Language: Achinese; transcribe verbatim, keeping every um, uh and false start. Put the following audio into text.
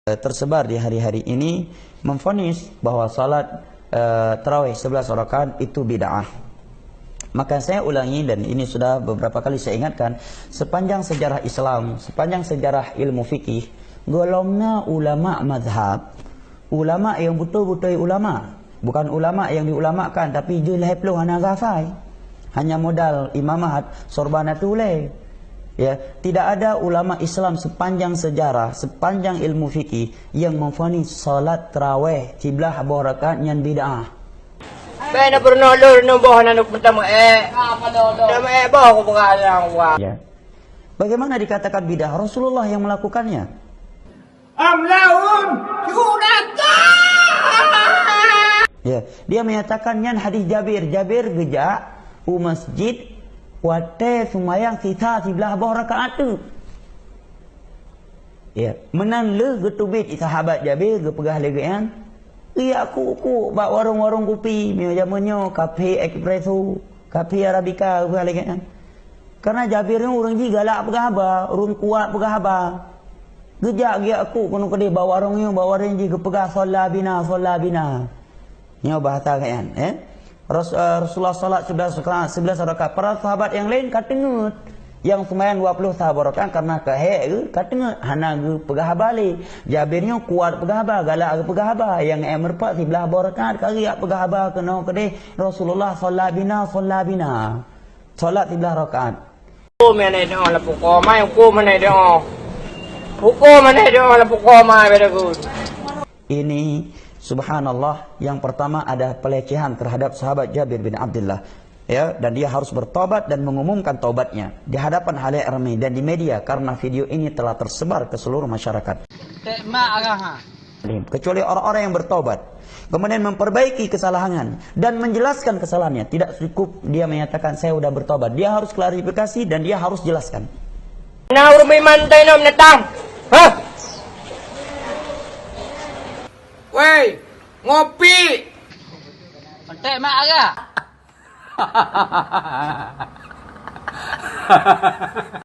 eh, tersebar di hari-hari ini memvonis bahwa salat, eh, tarawih sebelas rakaat itu bid'ah. Maka saya ulangi, dan ini sudah beberapa kali saya ingatkan, sepanjang sejarah Islam, sepanjang sejarah ilmu fikih, gohlom na ulama mazhab, ulama yang beutôi-beutôi ulama, bukan ulama yang diulamakan, tapi jeuet lhèe ploh hana hafai. Hanya modal imamah, sorban atulé. Ya, tidak ada ulama Islam sepanjang sejarah, sepanjang ilmu fikih yang memvonis salat tarawih siblah boh rakaat nyan bid'ah. Bèk na peurunoe lôn, runoe boh na nuk meutameu'èk. Tameu'èk boh ku peugah nyang wa. Ya. Bagaimana dikatakan bid'ah? Rasulullah yang melakukannya. Am lahum syuraka. Ya, dia menyatakan nyan hadis Jabir. Jabir geujak u masjid watèe seumayang sisa siblah boh rakaat teuk. Ya, meunan lheueh geuteubiet sahabat Jabir geupeugah lé geuh nyan, "Ijak kuk-kuk bak warong-warong kupi, meunyoe jameun nyoe kafe espresso, kafe arabica," geupeugah lé geuh nyan. Karena Jabir nyoe ureueng jih galak peugah haba, ureueng kuat peugah haba. Geujak geujak kuk keunoe keudeh bak warong nyoe, bak warong jih geupeugah, "Shalla bina, shalla bina." Nyoe bahasa geuh nyan, eh. Ras-, eh, Rasulullah salat sebelas rakaat, sebelas rakaat. Para sahabat nyang laén ka teungeut. Nyang seumayang dua ploh saboh rakaat karena keuhèk geuh ka teungeut, hana geupeugah haba lé. Jabir nyoe kuat peugah haba, galak geupeugah haba. Nyang ék meureupat siblah boh rakaat ka geujak peugah haba keunoe keudeh Rasulullah, "Shalla bina, shalla bina." Salat siblah rakaat. Hukum hana doa lam pukoe mai, hukum hana doa. Hukum hana doa lam pukoe mai, beda gun. Ini, subhanallah, yang pertama ada pelecehan terhadap sahabat Jabir bin Abdullah. Ya, dan dia harus bertobat dan mengumumkan taubatnya di hadapan halayak ramai dan di media karena video ini telah tersebar ke seluruh masyarakat. Tek mak arah, ha. Kecuali orang-orang yang bertobat, kemudian memperbaiki kesalahan dan menjelaskan kesalahannya. Tidak cukup dia menyatakan, "Saya sudah bertobat." Dia harus klarifikasi dan dia harus jelaskan. Na ureueng iman tai nom datang. Hah? Woi, ngopi. Tek mak arah.